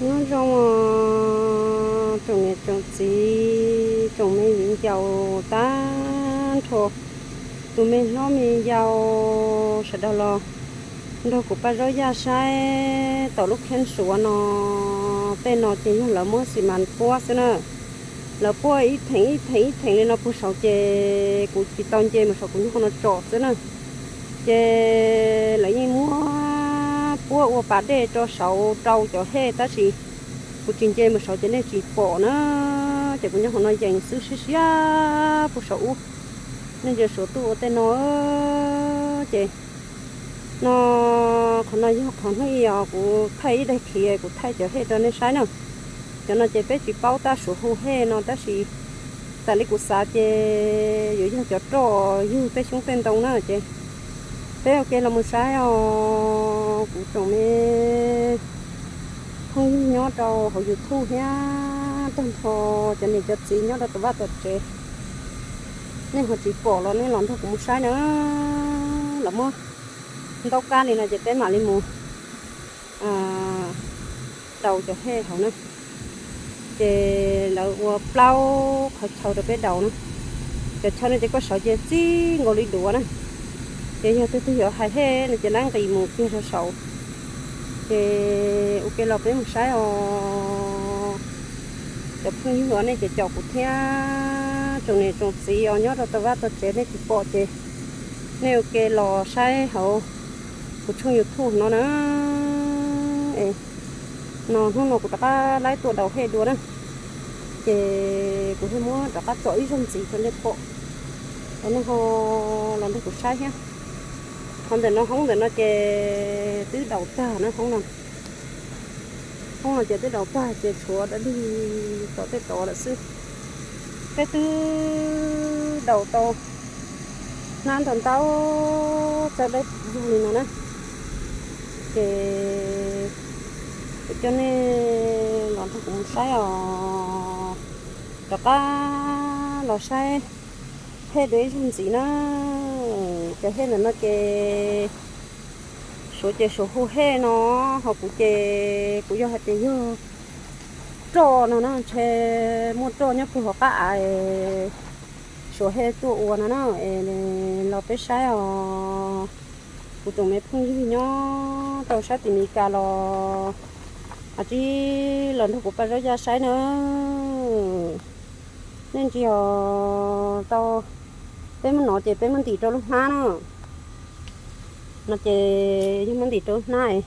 Nyob zoo os tsoom niam tsoom txiv, tsoom me viv ncaus tag nrho, tus me hlob me yau sawv daws los nrog kuv Paj Zaub Yaj saib tom lub kheeb Suav no. Tej no ces yog lawv muab xi mas puab xwb na. Lawv puab ib theem ib theem ib theem li no puag saud ces kuv tsis tau nce mus saud, kuv nyob qhov no tsom xwb na. Ces lawv yeej muab puab ua pas dej rau saud rau cov hej tab sis kuv tsis nce mus saud ces nej tsis pom na. Ces kuv nyob qhov no yees xwb siab siab puag saum ub. Nej ntsia Suav tuaj ua tej no ces no, qhov no yog qhov hnub ib os kuv thaij ib daim khiv kuv thaij cov hej rau nej saib na. Cov no ces peb tsis paub tab Suav hu hej no tab sis tas li kuv xav ces yuav yog cov roj yug tej xyoob tej ntoo na ces peb ua ke los mus saib os kuv tsoom me phooj ywg nyob rau hauv YouTube thiab tag nrho cov niam cov txiv nyob rau tom vaj tom tsev. Nej ho tsis pom los nej los nrog kuv mus saib na. Lawv muab ntaub kab li no ces peb mam li mus daus cov hej hauv na. Ces lawv ua plaub qhov chaw rau peb daus na. Cov chaw no ces koj sawv ces txij nkaus li duav na. Ces yog tus twg yuav hais hej no ces lawv nqis mus kiag rau saud. Ces ua ke los peb mus saib os. Cov phooj ywg uas nej cov caum kuv thiab tsoom niam tsoom txiv os nyob rau tom vaj tom tsev nej tsis pom ces nej ua ke los saib hauv kuv tshooj YouTube no na. No hnub no kuv rov qab laib tuaj daus hej dua na. Ces kuv thiaj muab rov qab tsom ib zaug ntxiv rau nej pom, es nej ho los nrog kuv saib thiab. Qhov ntawm no hoob ntawm no ces twb daus tag na hoob no. Hoob no ces twb daus tag ces tshuav dab dig tom tej tod lawm xwb. Peb twb daus tau hnab ntau ntau txawj dawb vog li no na. Ces kuv coj nej los nrog kuv mus saib os. Rov qab los saib hej dua ib zaug ntxiv na. Cov hej ntawm no ces Suav ces Suav hu hej no, ho kuv ces kuv yog hais tias yog roj no na, ntshe muaj roj nyob puag hauv qab av es Suav hej tuaj ua no na. Es los peb saib os, kuv tsoom me phooj ywg nyob rau sab tim Meskas los, a, tsis los nrog kuv Paj Zaub Yaj saib na. Nej ntsia tau, peb muab no ces peb muab ntim rau lub hnab na. No ces yog muab ntim rau lub hnab,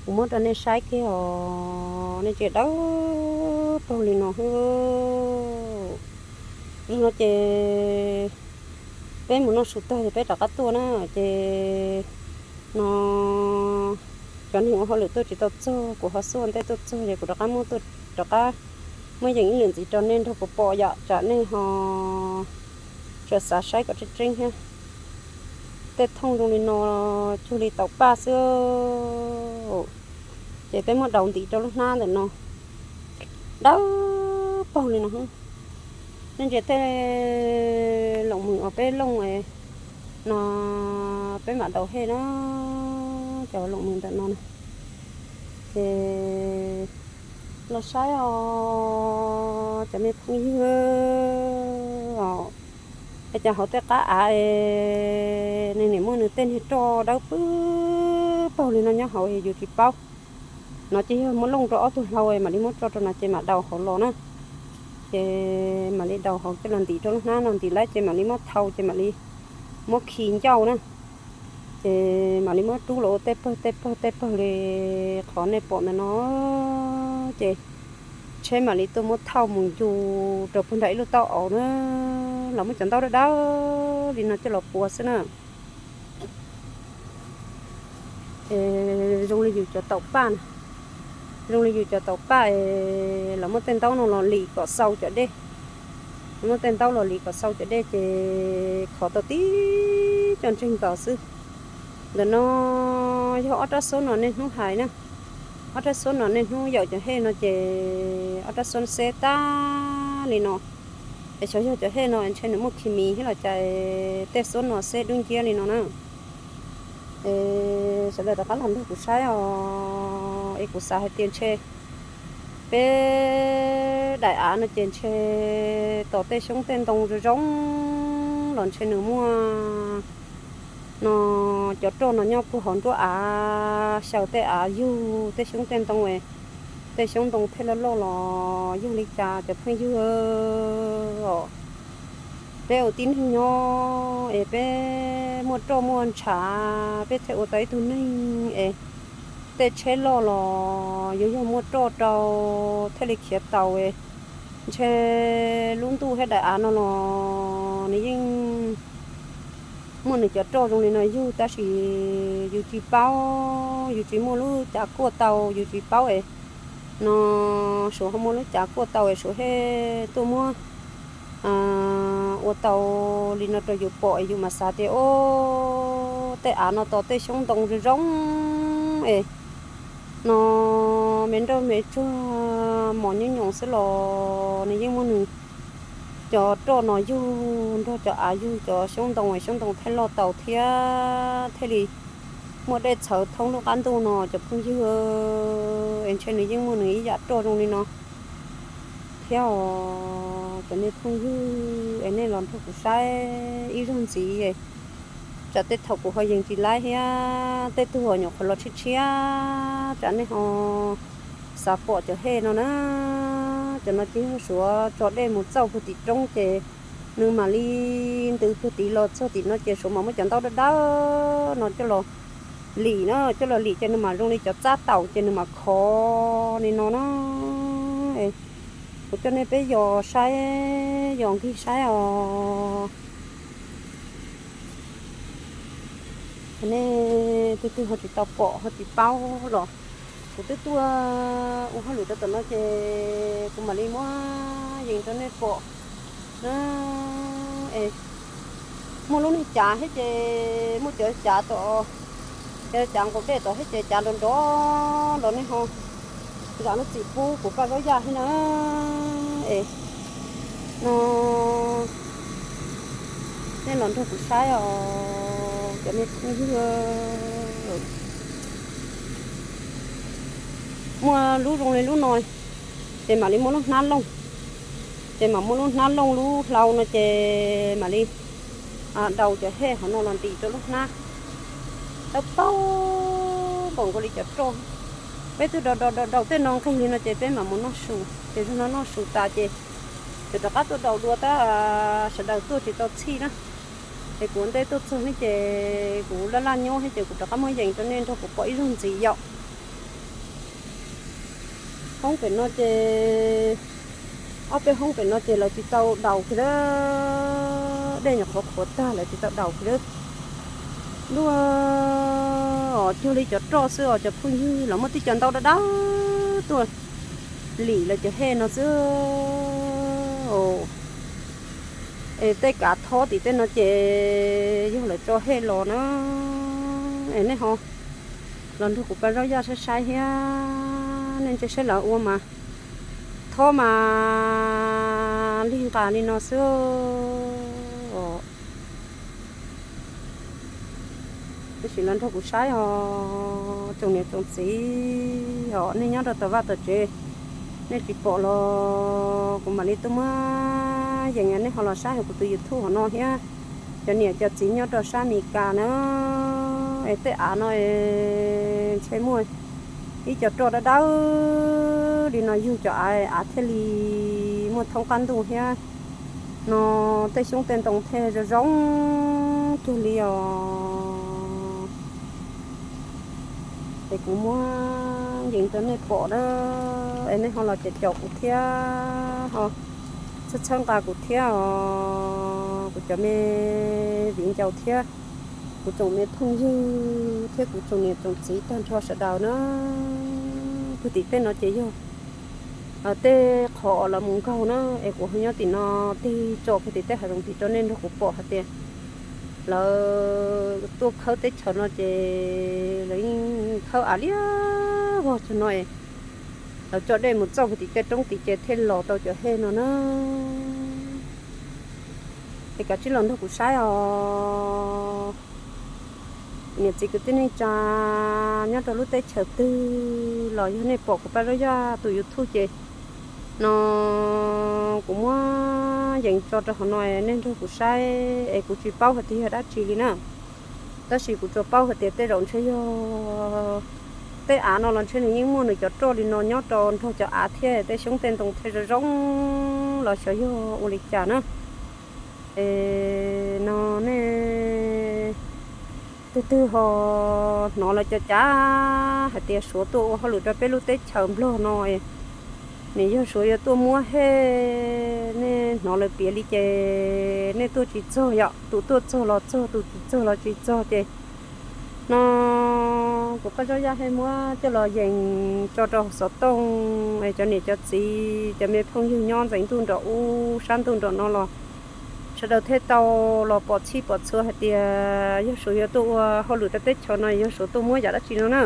kuv muab rau nej saib kiag os, nej ntsia dawb paug li no xwb. Yog no ces peb mus noj su tag ces peb rov qab tuaj na. Ces no cov neeg ua hauj lwm tuaj tsis tau txog, kuv ho xub ua ntej tuaj txog ces kuv rov qab muab tuaj, rov qab muab yees ib lwm ntxiv rau nej nrog kuv pom yom, tsam nej ho tseem xav saib kom tseeb tseeb thiab. Tej thooj zoo li no cuag li taum paj xwb. Ces peb muab daus ntim rau lub hnab ntawm no, dawb paug li no. Nej ntsia tej loos mws uas peb looj no, peb mam daus hej na, cov loos mws ntawm no na. Ces los saib os cov me phooj ywg os. Es cas hauv tej qab av es nws nim muaj nws tej niag roj dawb pwb paug li no nyob hauv es yus tsis paub. No ces yog muab looj rau ob tug hlau es mam li muab tso rau no ces mam daus hauv los na. Ces mam li daus hauv coj los ntim rau lub hnab no, ntim lawm ces mam li muab thau ces mam li muab khi ncauj na. Ces mam li muab rub los ua tej pawg tej pawg tej pawg li qhov nej pom ntawm no. Ces tsheb mam li tuaj muab thauj mus ncus rau puag nram ib lub taub hau na. Los muab cov ntaub dawb dawb li no coj los pua xwb na. Zoo li yus cov taum paj na, zoo li yus cov taum paj es los muab tej ntaub no los lim kom xau cov dej. Los muab tej ntaub los lim kom xau cov dej ces khov tau tib co ntseeg tos xwb. Ntawm no yog ob rab xuab no niaj hnub hais na, ob rab xuab no niaj hnub yawm cov hej no ces ob rab xuab xeb tag li no. Es xyov yog cov hej no ntshe nws muaj khi mis thiab los cas tej xuab no xeb dub nciab li no na. Es sawv daws rov qab los nrog kuv saib os, es kuv xav hais tias ntshe Peb daim av no ces ntshe tos tej xyoob tej ntoo zoo zoo los ntshe nws muaj no, cov roj no nyob puag hauv nruab av xyaw tej av yug tej xyoob tej ntoo, tej xyoob ntoo thiaj loj loj los yog li cas cov phooj ywg os. Peb ua tib neeg nyob es peb muaj roj muaj ntshav, peb thiaj ua tau ib tug neeg es tej tsheb loj los yuav yog muaj roj rau thiaj li khiav taus. Ntshe lub ntuj thiab daim av no los nws yeej muaj nws cov roj zoo li no yug, tab sis yus tsis paub, yus tsis muaj lub cav kuaj tau, yus tsis paub es no Suav ho muaj lub cav kuaj tau es Suav thiaj tuaj muab ua tau li no rau yus pom es yus mam xav tias, o, tej av no tos tej xyoob ntoo zoo zoo es no me nroj me tsuag mos nyob nyoos xwb los nws yeej muaj nws cov roj no yug nrog cov av yug cov xyoob ntoo es xyoob ntoo thiaj loj tau thiab thiaj li muaj dej txhawv thoob lub qab ntuj no cov phooj ywg. Es ntshe nws yeej muaj nws ib yam roj zoo li no thiab os cov me phooj ywg, es nej los nrog kuv saib ib zaug ntxiv. Tsam tej thaum kuv ho yees tsis laib thiab tej tug ho nyuam qhuav los tshiab tshiab, tsam nej ho xav pom cov hej no na. Cov no ces yog Suav tso dej mus txauj puag tim roob ces nws mam li ntws puag tid los txog tim no ces Suav mam muab cov ntaub dawb dawb no coj los lim na, coj los lim ces nws mam zoo li cov txab taum ces nws mam khov li no na. Kuv coj nej peb yos saib, yos nkig saib os. Nej twg twg ho tsis tau pom ho tsis paub los kuv twb tuaj ua hauj lwm rau tom no ces kuv mam li muab yees rau nej pom na. Es muaj lub niag cav thiab ces muaj cov cav tom, cov cav nqus dej tom thiab ces cav nrov nrov los nej ho zam lub txim pub kuv Paj Zaub Yaj thiab na. Es no nej los nrog kuv saib os cov me phooj ywg. Muaj lub zoo li lub no ces mam li muaj lub hnab looj, ces mam muaj lub hnab looj lub hlau no ces mam li daus cov hej hauv no los ntim rau lub hnab. Tawb paug npaum nkaus li cov roj. Peb twb daus daus daus daus tej no nqig li no ces peb mam mus noj su, ces zaum no noj su tas ces yuav rov qab tuaj daus dua tab sawv daws tuaj tsis tau txhij na. Es kuv ua ntej tuaj txog ne ces kuv laj laj nyob thiab ces kuv rov qab muab yees rau nej nrog kuv pom ib zaug ntxiv yom. Hoob pem no ces, ob peb hoob pem no ces lawv tsis tau daus kiag lawm, dej nyuam qhuav qhuav tag lawv tsis tau daus kiag lawm. Ntuj, os cuag li cov roj xwb os cov phooj ywg, los muaj tib co ntaub dawb dawb tuaj lim lawv cov hej no xwb. Es tej kav thob tim tej no ces yog lawv tso hej los na. Es nej ho los nrog kuv Paj Zaub Yaj saib saib thiab, nej ntsia saib lawv ua mas thob mas lig nqas li no xwb os. Tab sis los nrog kuv saib os tsoom niam tsoom txiv os, nej nyob rau tom vaj tom tsev, nej tsis pom los kuv mam li tuaj muab yees nej ho los saib hauv kuv tus YouTube hauv no thiab. Cov niam cov txiv nyob rau sab Amelikas na, es tej av no es ntshe muaj ib co roj dawb dawb li no yug cov av, av thiaj li muaj thoob qab ntuj thiab no, tej xyoob tej ntoo thiaj zoo zoo cuag li os. Es kuv muab yees rau nej pom na, es nej ho los caum caum kuv thiab, ho txhawb txhawb nqa kuv thiab os, kuv cov me viv ncaus thiab kuv tsoom me phooj ywg thiab kuv tsoom niam tsoom txiv tag nrho sawv daws na. Puag tim tej no ces yog tej qhov uas lawv mus nkaug na, es kuv ho nyob tim no tig tso kiag tim tej hav zoov tim rau nej nrog kuv pom hais tias lawv tuaj khawb teb chaws no ces lawv yeej khawb av liab vog tag no es lawv tso dej mus txauj kiag tim tej roob tim ces thiaj los tau cov hej no na. Es kav tsij los nrog kuv saib os. Niam txiv kwv tij neej tsa nyob rau lub teb chaws twg los yog nej pom kuv Paj Zaub Yaj tus YouTube ces No kuv muab yees tso rau hauv no, nej nrog kuv saib es kuv tsis paub hais tias yog dab tsi li na. Tab sis kuv tsuas paub hais tias tej zaum ntshe yog tej av no los ntshe nws yeej muaj nws cov roj li no nyob rau nrog cov av thiab tej xyoob tej ntoo thiaj zoo zoo los xyov yog ua li cas na. Es no nej twg twg ho hnov lawv cov cav hais tias Suav tuaj ua hauj lwm rau peb lub teb chaws Nplog no, nws yog Suav yuav tuaj muab hej, nej hnov lawv piav li ces nej tuaj tsis txog yom, tus tuaj txog los txog, tus tsis txog los tsis txog ces no kuv Paj Zaub Yaj hej muab coj los yees tso rau xov tooj es cov niam cov txiv cov me phooj ywg nyob ntxeev ntuj nram ub sab ntuj nram no los sawv daws thiaj tau los pom txhij pom txhua hais tias yog Suav yuav tuaj ua hauj lwm rau teb chaws no yog Suav tuaj muab yam dab tsi no na.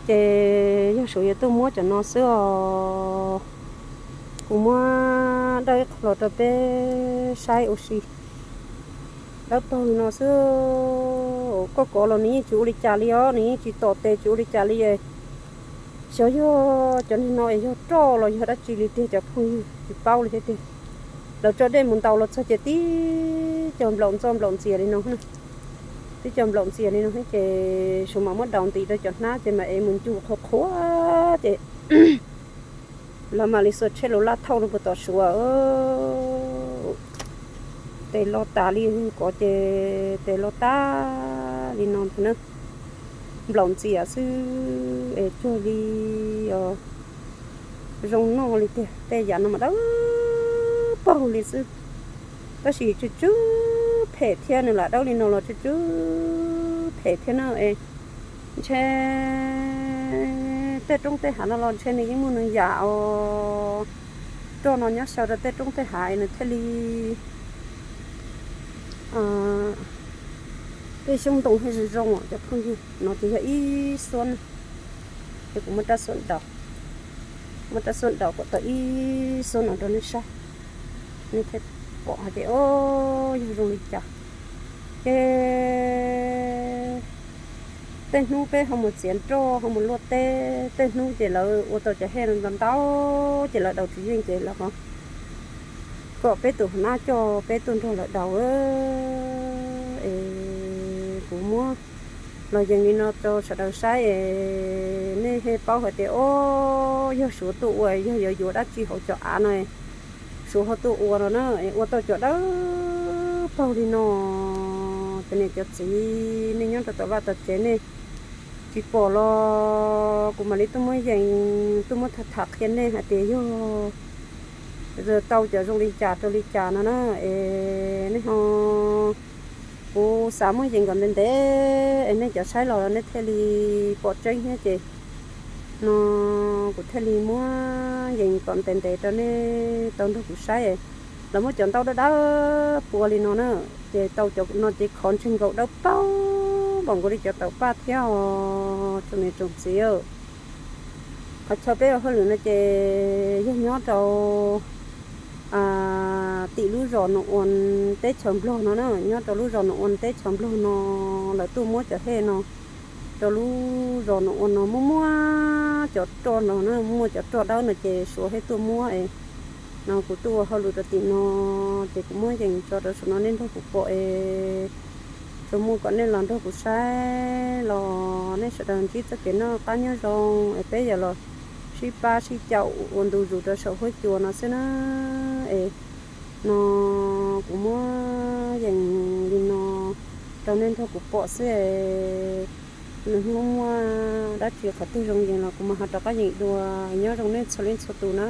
Ces yog Suav yuav tuaj muab cov no xwb os. Kuv muab dawb ib qho los rau peb saib ua si. Dawb paug li no xwb, koj kov los nws yeej tsis ua li cas li os, nws yeej tsis tom tes tsis ua li cas li. Xyov yog cov neeg no es yog roj los yog dab tsi li tiag cov phooj ywg, tsis paub li thiab tiag. Lawv tso dej mus ntaus los txog ces tib co nplaum ntxo nplaum ntxias li no, tib co nplaum ntxias li no ces Suav mam muab daus ntim rau cov hnab ces mam ev mus ncu qhuav qhuav ces lawv mam li xuas tsheb lus laj thauj no puas tom Suav. Tes lo tas li kov ces tes lo tas li no ntag na. Nplaum ntxias xwb es cuag li os, zoo noj li tiag, tej yam no mas dawb paug li xwb. Tab sis tsw tsw phem thiab, nws lam dawb li no los tsw tsw phem thiab na. Es ntshe tej roob tej hav no los ntshe nws yeej muaj nws yam os, roj no nyob xyaw rau tej roob tej hav es nws thiaj li tej xyoob ntoo thiaj zoo zoo os cov phooj ywg. No ces yog ib xuab na, ces kuv muab rab xuab daus, muab rab xuab daus kom tau ib xuab no rau nej saib, nej thiaj pom hais tias o, yog zoo li cas. Ces tej hnub peb ho mus txiav nroj ho mus luaj teb, tej hnub ces lawv ua tau cov hej ntau ntau ces lawv daus tsis yeej ces lawv ho kom peb tus nab coj peb tuaj nrog lawv daus. Es kuv muab los yees li no rau sawv daws saib es nej thiaj paub hais tias o, yog Suav tuaj ua yog yuav yuav dab tsi hauv cov av no, Suav ho tuaj ua no na, ua tau cov dawb paug li no. Cov niam cov txiv nej nyob rau tom vaj tom tsev nej tsis pom los kuv mam li tuaj muab yees tuaj muab tham tham qhia nej hais tias yog tau cov zoo li cas rau li cas no na. Es nej ho, kuv xav muab yees kom ntev ntev es nej cov saib los nej thiaj li pom tseeb thiab ces no kuv thiaj li muab yees kom ntev ntev rau nej tau nrog kuv saib. Lawv muab cov ntaub dawb dawb pua li no na, ces tau cov no ces khov ntseg nkaus dawb paug npaum nkaus li cov tawm paj thiab os tsoom niam tsoom txiv. Qhov chaw peb ua hauj lwm no ces yog nyob rau tim lub zos Noo Uas teb chaws Nplog no na, nyob rau lub zos Noo Uas teb chaws Nplog no lawv tuaj muab cov hej no rau lub zos Noo Uas no muaj muaj cov roj no na, muaj cov roj dawb no ces Suav thiaj tuaj muab. No kuv tuaj ua hauj lwm rau tim no ces kuv muab yees tso rau saum no nej nrog kuv pom es tsuas muaj kom nej los nrog kuv saib los nej sawv daws ntsib txoj kev noj qab nyob zoo es peb yuav los sib pab sib caum ua ntu zus rau saum huab cua no xwb na. Es no kuv muab yees li no rau nej nrog kuv pom xwb es nws hnub muaj dab tsi qhov twg zoo yees los kuv mam ho rov qab yees dua. Nyob zoo nej txhua leej txhua tus na.